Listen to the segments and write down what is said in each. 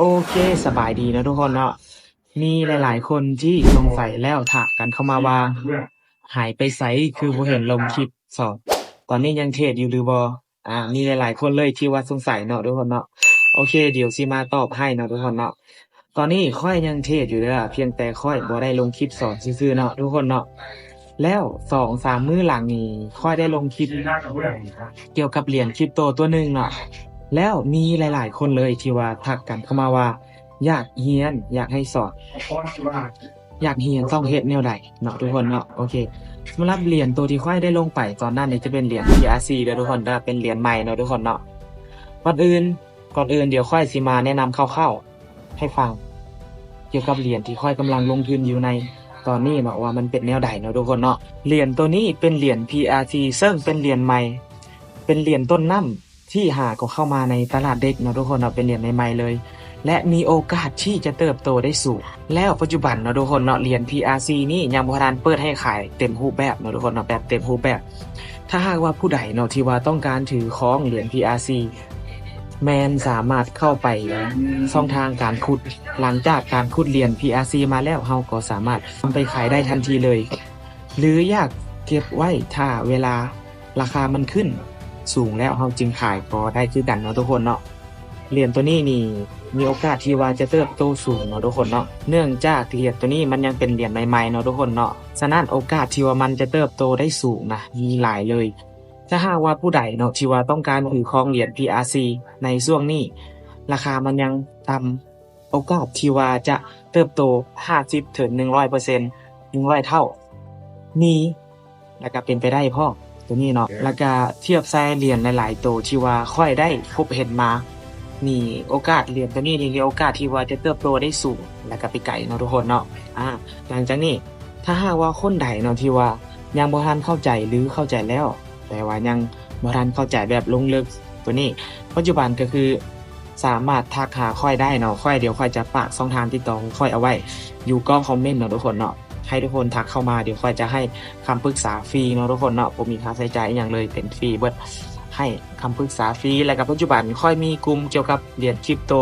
ໂອເຄ ສະບາຍດີເນາະທຸກຄົນເນາະ. ມີຫຼາຍໆຄົນທີ່ສົງໄສແລ້ວຖາມກັນເຂົ້າມາວ່າ ຫາຍໄປໃສ ຄືບໍ່ເຫັນລົງຄລິບສອນ. ຕອນນີ້ຍັງເທຣດຢູ່ຫຼືບໍ່? ອາ ມີຫຼາຍໆຄົນເລີຍທີ່ວ່າສົງໄສເນາະທຸກຄົນເນາະ. ໂອເຄ ດຽວຊິມາຕອບໃຫ້ເນາະທຸກຄົນເນາະ. ຕອນນີ້ຂ້ອຍຍັງເທຣດຢູ່ເດີ້ ພຽງແຕ່ຂ້ອຍບໍ່ໄດ້ລົງຄລິບສອນຊື່ໆເນາະທຸກຄົນເນາະ. ແລ້ວສອງສາມມື້ຫຼັງນີ້ ຂ້ອຍໄດ້ລົງຄລິບກ່ຽວກັບຫຼຽນຄຣິບໂຕຕົວໜຶ່ງເນາະ. ແລ້ວມີຫຼາຍໆຄົນເລີຍທີ່ວ່າທັກກັນເຂົ້າມາວ່າ ຢາກຮຽນ ຢາກໃຫ້ສອນ ຢາກຮຽນຕ້ອງເຮັດແນວໃດເນາະທຸກຄົນເນາະ. ໂອເຄ ສຳລັບຫຼຽນໂຕທີ່ຂ້ອຍໄດ້ລົງໄປຕອນນັ້ນນີ້ ຈະເປັນຫຼຽນ ພີອາ ເດີ້ທຸກຄົນເດີ້ ເປັນຫຼຽນໃໝ່ເນາະທຸກຄົນເນາະ. ກ່ອນອື່ນ ກ່ອນອື່ນດຽວຂ້ອຍຊິມາແນະນຳຄ່າວໆໃຫ້ຟັງ ກ່ຽວກັບຫຼຽນທີ່ຂ້ອຍກຳລັງລົງທຶນຢູ່ໃນຕອນນີ້ເນາະ ວ່າມັນເປັນແນວໃດເນາະທຸກຄົນເນາະ. ຫຼຽນໂຕນີ້ເປັນຫຼຽນ ພີອາ ເຊິ່ງເປັນຫຼຽນໃໝ່ ເປັນຫຼຽນຕົ້ນນ້ຳ ທີ່ຫາກໍເຂົ້າມາໃນຕະຫຼາດເດັກເນາະທຸກຄົນເນາະ ເປັນຫຼຽນໃໝ່ໆເລີຍ ແລະ ມີໂອກາດທີ່ຈະເຕີບໂຕໄດ້ສູງ. ແລ້ວປັດຈຸບັນເນາະທຸກຄົນເນາະ ຫຼຽນ ພີອາ ນີ້ຍັງບໍ່ທັນເປີດໃຫ້ຂາຍເຕັມຮູບແບບເນາະທຸກຄົນເນາະ ແບບເຕັມຮູບແບບ. ຖ້າຫາກວ່າຜູ້ໃດເນາະທີ່ວ່າຕ້ອງການຖືຄອງຫຼຽນ ພີອາ ແມ່ນສາມາດເຂົ້າໄປຊ່ອງທາງການຂຸດ ຫຼັງຈາກການຂຸດຫຼຽນ ພີອາ ມາແລ້ວ ເຮົາກໍສາມາດນຳໄປຂາຍໄດ້ທັນທີເລີຍ ຫຼື ຢາກເກັບໄວ້ຖ້າເວລາ ລາຄາມັນຂຶ້ນສູງແລ້ວເຮົາຈຶ່ງຂາຍກໍໄດ້ຄືກັນເນາະທຸກຄົນເນາະ. ຫຼຽນໂຕນີ້ນີ້ມີໂອກາດທີ່ວ່າຈະເຕີບໂຕສູງເນາະທຸກຄົນເນາະ ເນື່ອງຈາກຫຼຽນໂຕນີ້ມັນຍັງເປັນຫຼຽນໃໝ່ໆເນາະທຸກຄົນເນາະ. ສະນັ້ນໂອກາດທີ່ວ່າມັນຈະເຕີບໂຕໄດ້ສູງນະ ມີຫຼາຍເລີຍ. ຖ້າຫາກວ່າຜູ້ໃດເນາະທີ່ວ່າຕ້ອງການຖືຄອງຫຼຽນ ພີອາ ໃນຊ່ວງນີ້ ລາຄາມັນຍັງຕ່ຳ ໂອກາດທີ່ວ່າຈະເຕີບໂຕຫ້າສິບເຖິງໜຶ່ງຮ້ອຍເປີເຊັນ ໜຶ່ງຮ້ອຍເທົ່າ ມີ ແລ້ວກະເປັນໄປໄດ້ພ້ອມໂຕນີ້ເນາະ. ແລ້ວກະທຽບໃສ່ຫຼຽນຫຼາຍໆໂຕທີ່ວ່າຂ້ອຍໄດ້ພົບເຫັນມາ ນີ້ ໂອກາດຫຼຽນໂຕນີ້ນີ້ມີໂອກາດທີ່ວ່າຈະເຕີບໂຕໄດ້ສູງ ແລ້ວກະໄປໄກເນາະທຸກຄົນເນາະ. ອາ ຫຼັງຈາກນີ້ ຖ້າຫາກວ່າຄົນໃດເນາະທີ່ວ່າຍັງບໍ່ທັນເຂົ້າໃຈ ຫຼື ເຂົ້າໃຈແລ້ວ ແຕ່ວ່າຍັງບໍ່ທັນເຂົ້າໃຈແບບລົງເລິກໂຕນີ້ ປັດຈຸບັນກໍຄືສາມາດທັກຫາຂ້ອຍໄດ້ເນາະ. ຂ້ອຍ ດຽວຂ້ອຍຈະປາກຊ່ອງທາງຕິດຕໍ່ຂອງຂ້ອຍເອົາໄວ້ຢູ່ກ້ອງຄອມເມັນເນາະທຸກຄົນເນາະ. ໃຫ້ທຸກຄົນທັກເຂົ້າມາ ດຽວຂ້ອຍຈະໃຫ້ຄຳປຶກສາຟຣີເນາະທຸກຄົນເນາະ ບໍ່ມີຄ່າໃຊ້ຈ່າຍອີ່ຫຍັງເລີຍ ເປັນຟຣີເບິດ ໃຫ້ຄຳປຶກສາຟຣີ. ແລ້ວກໍປັດຈຸບັນຂ້ອຍມີກຸ່ມກ່ຽວກັບຫຼຽນຄຣິບໂຕ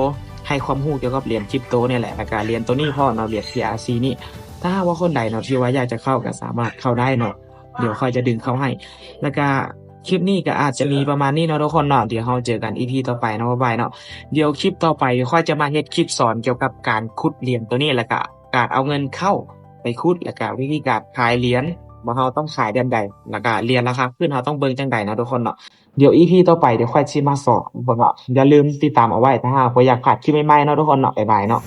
ໃຫ້ຄວາມຮູ້ກ່ຽວກັບຫຼຽນຄຣິບໂຕນີ້ແຫຼະ ແລ້ວກໍຫຼຽນໂຕນີ້ພ້ອມເນາະ ຫຼຽນ ພີອາ ນີ້. ຖ້າຫາກວ່າຄົນໃດເນາະທີ່ວ່າຢາກຈະເຂົ້າກໍສາມາດເຂົ້າໄດ້ເນາະ ດຽວຂ້ອຍຈະດຶງເຂົ້າໃຫ້. ແລ້ວກະຄລິບນີ້ກະອາດຈະມີປະມານນີ້ເນາະທຸກຄົນເນາະ ດຽວເຮົາເຈີກັນອີພີຕໍ່ໄປເນາະ ບາຍບາຍເນາະ. ດຽວຄລິບຕໍ່ໄປຂ້ອຍຈະມາເຮັດຄລິບສອນກ່ຽວກັບການຂຸດຫຼຽນໂຕນີ້ ແລ້ວກະການເອົາເງິນເຂົ້າໄປຂຸດ ແລ້ວກະວິທີການຂາຍຫຼຽນ ວ່າເຮົາຕ້ອງຂາຍແບບໃດ ແລ້ວກະຫຼຽນລາຄາຂຶ້ນເຮົາຕ້ອງເບິ່ງຈັ່ງໃດເນາະທຸກຄົນເນາະ. ດຽວອີພີຕໍ່ໄປດຽວຂ້ອຍຊິມາສອນເບິ່ງເນາະ ຢ່າລືມຕິດຕາມເອົາໄວ້ ຖ້າຫາກບໍ່ຢາກພາດຄລິບໃໝ່ໆເນາະທຸກຄົນເນາະ ບາຍບາຍເນາະ.